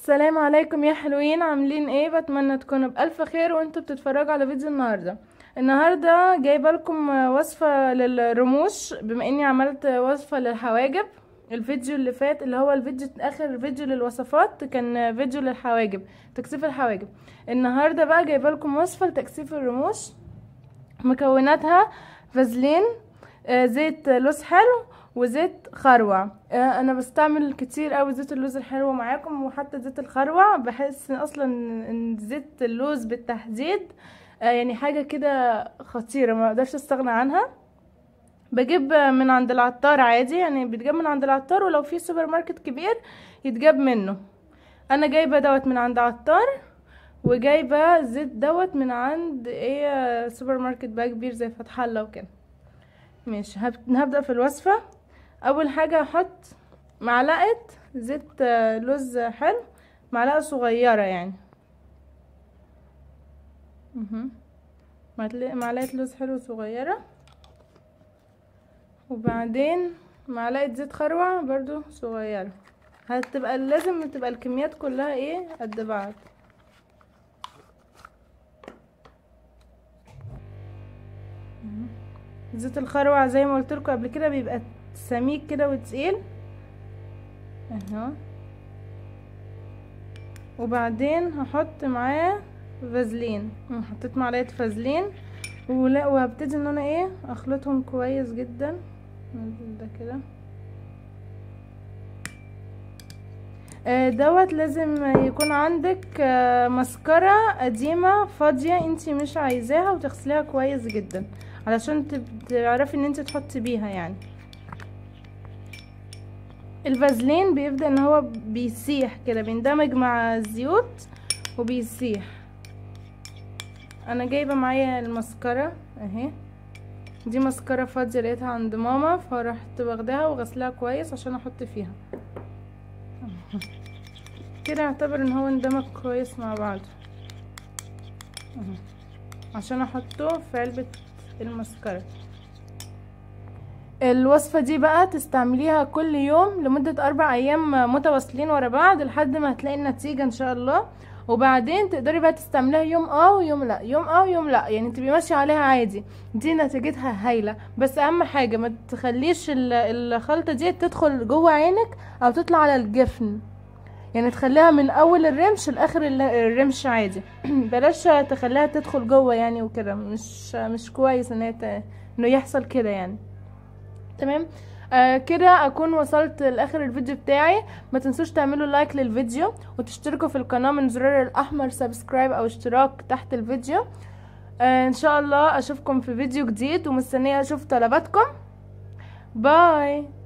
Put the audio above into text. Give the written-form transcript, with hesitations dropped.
السلام عليكم يا حلوين، عاملين ايه؟ بتمنى تكونوا بالف خير وانتوا بتتفرجوا على فيديو النهارده. النهارده جايبه لكم وصفه للرموش، بما اني عملت وصفه للحواجب الفيديو اللي فات، اللي هو الفيديو اخر فيديو للوصفات كان فيديو للحواجب، تكثيف الحواجب. النهارده بقى جايبه لكم وصفه لتكثيف الرموش، مكوناتها فازلين، زيت لوز حلو، وزيت خروع. انا بستعمل كتير قوي زيت اللوز الحلو معاكم، وحتى زيت الخروع. بحس اصلا ان زيت اللوز بالتحديد يعني حاجة كده خطيرة، ما اقدرش استغنى عنها. بجيب من عند العطار عادي، يعني بيتجاب من عند العطار، ولو في سوبر ماركت كبير يتجاب منه. انا جايبه دوت من عند عطار، وجايبه زيت دوت من عند ايه سوبر ماركت بقى كبير زي فتح الله وكده. ماشي، هبدأ في الوصفة. اول حاجة هحط معلقة زيت لوز حلو، معلقة صغيرة يعني، معلقة لوز حلو صغيرة، وبعدين معلقة زيت خروع برضو صغيرة. هتبقى لازم تبقى الكميات كلها ايه قد بعض. زيت الخروع زي ما قلت لكم قبل كده بيبقى سميك كده وتقيل اهو. وبعدين هحط معاه فازلين، حطيت معلقه فازلين، وهبتدي ان انا ايه اخلطهم كويس جدا. ننزل ده كده. دوت لازم يكون عندك مسكرة قديمة فاضية انتي مش عايزاها، وتغسليها كويس جدا علشان تعرفي ان انت تحطي بيها. يعني الفازلين بيبدأ ان هو بيسيح كده، بيندمج مع الزيوت وبيسيح. انا جايبه معايا المسكرة اهي، دي مسكرة فاضية لقيتها عند ماما، فرحت واخداها وغسلها كويس عشان احط فيها كده. اعتبر ان هو اندمج كويس مع بعض عشان احطه في علبة المسكرة. الوصفة دي بقى تستعمليها كل يوم لمدة 4 ايام متواصلين ورا بعض لحد ما هتلاقي النتيجة ان شاء الله. وبعدين تقدري بقى تستعمليها يوم ويوم لا، يوم ويوم لا، يعني تبقي ماشية عليها عادي. دي نتيجتها هايلة. بس اهم حاجة ما تخليش الخلطة دي تدخل جوه عينك او تطلع على الجفن، يعني تخليها من اول الرمش لاخر الرمش عادي. بلاش تخليها تدخل جوه يعني وكده، مش كويس ان انه يحصل كده يعني. تمام، كده اكون وصلت لاخر الفيديو بتاعي. ما تنسوش تعملوا like للفيديو وتشتركوا في القناة من زرار الاحمر subscribe او اشتراك تحت الفيديو. ان شاء الله اشوفكم في فيديو جديد، ومستنيه اشوف طلباتكم. bye.